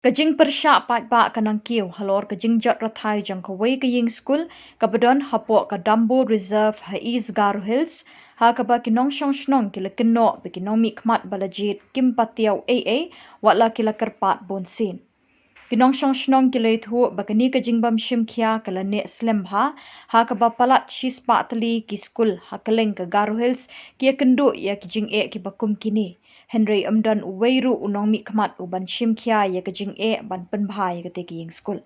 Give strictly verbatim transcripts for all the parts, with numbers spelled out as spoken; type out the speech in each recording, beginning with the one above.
Ka jingpyrshah paidbah ka nangkiew halor ka jingjot rathai jong kawei ka ïing skul kaba don hapoh ka Dambo Reserve ha East Garo Hills, ha kaba ki nongshong shnong ki la kynnoh ba ki nongmihkhmat ba la jied kim pat ïoh ei ei, wat la ki la kyrpad bun sien. Ki nongshong shnong ki la ïathuh ba kane ka jingbym shim khia ka la neh slem bha, ha kaba palat shispah tylli ki skul ha kylleng ka Garo Hills ki ïakynduh ïa ki jingeh kiba kum kine. Hynrei ym don uwei ruh u nongmihkhmat u ban shim khia ïa ka jingeh ban pynbha ïa kata ka ïing skul.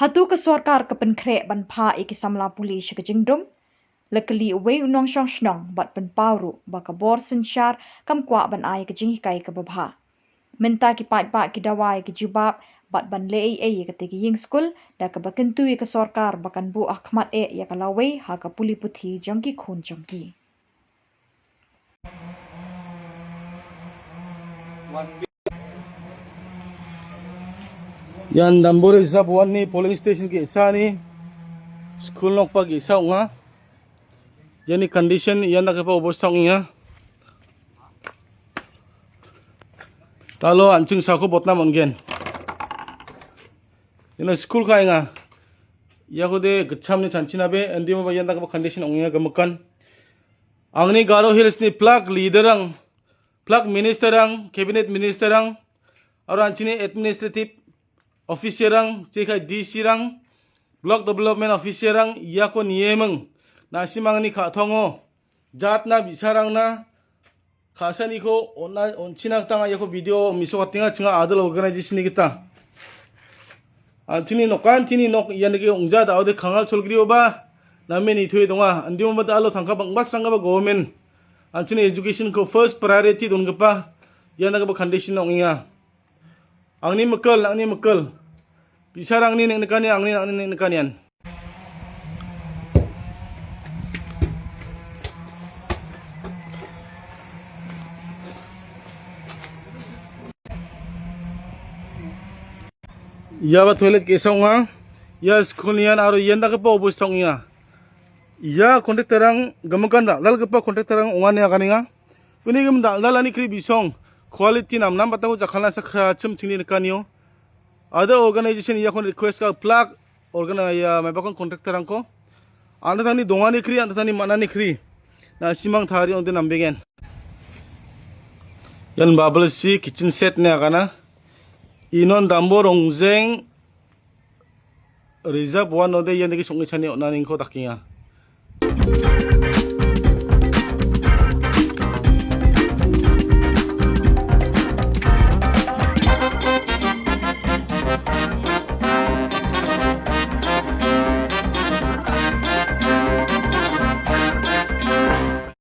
Hato ka sorkar ka pynkhreh ban phah ïa ki samla pule sha ka jingdum? La kylli uwei u nongshong shnong bad pynpaw ruh ba ka bor synshar kam kwah ban ai ka jinghikai kaba bha. Mynta ki paidbah ki dawa ïa ka jubab bad ban leh ei ei ïa kata ka ïing skul, da kaba kyntu ïa ka sorkar ba kan buh ha khmat eh ïa ka lawei ha ka pule puthi jong ki khun jong ki. Ïa Dambo Reserve One ni polling station ki sa ni, skul nok pa ki sa nga. Ïa ni condition, ïa na ka pa obo sa nga. Talo anching sa ko botna mon gen. Ïa na skul ka nga. Ïa ko de kacham ni chanchina be, andi mo ba ïa na ka pa condition ong ïa ka makan. Angni Garo Hills ni plak leader ang, plak minister ang, cabinet minister ang, aro anchini administrative officer ang, chika D C ang, block development officer ang, ïa ko niemeng, na simang ni ka thongo, jat na bisarang na, ka sa ni ko, on na, on china tanga ïa ko video, miso katinga chinga adal organization ni kita. Anchini nok, anchini nok, ïa ni ki ongja da, ode kangal chol gri oba, na me ni thui donga, andi mo ba da alo thangka bang bas thangka ba government. Anchini education ko first priority don kapa, ïa na ka ba condition ong ïa. Angni mekel, angni mekel. Bichar angni nek nekani, angni, angni nek nekanian. Ïa ba toilet ki sa nga, ïa skul nian aro ïa da ka pa obo sa nga. Ïa contractor ang, gamakan da, lal ka pa contractor ang, ong ane akani nga. Uni gam da, lal ani kri bisong. Quality nam nam bata ko jakhalna sa khra chim chingni kanio. Other organization ïa kon request ka plak, organ ïa mai bakon contractor ang ko. Anda tani dongani kri, anda tani manani kri. Na simang thari ong de nam begen. Ïan bubble si kitchen set ne akana. Inon Dambo Rongjeng Reserve One ode ïan deki song chani ona ning ko takinga.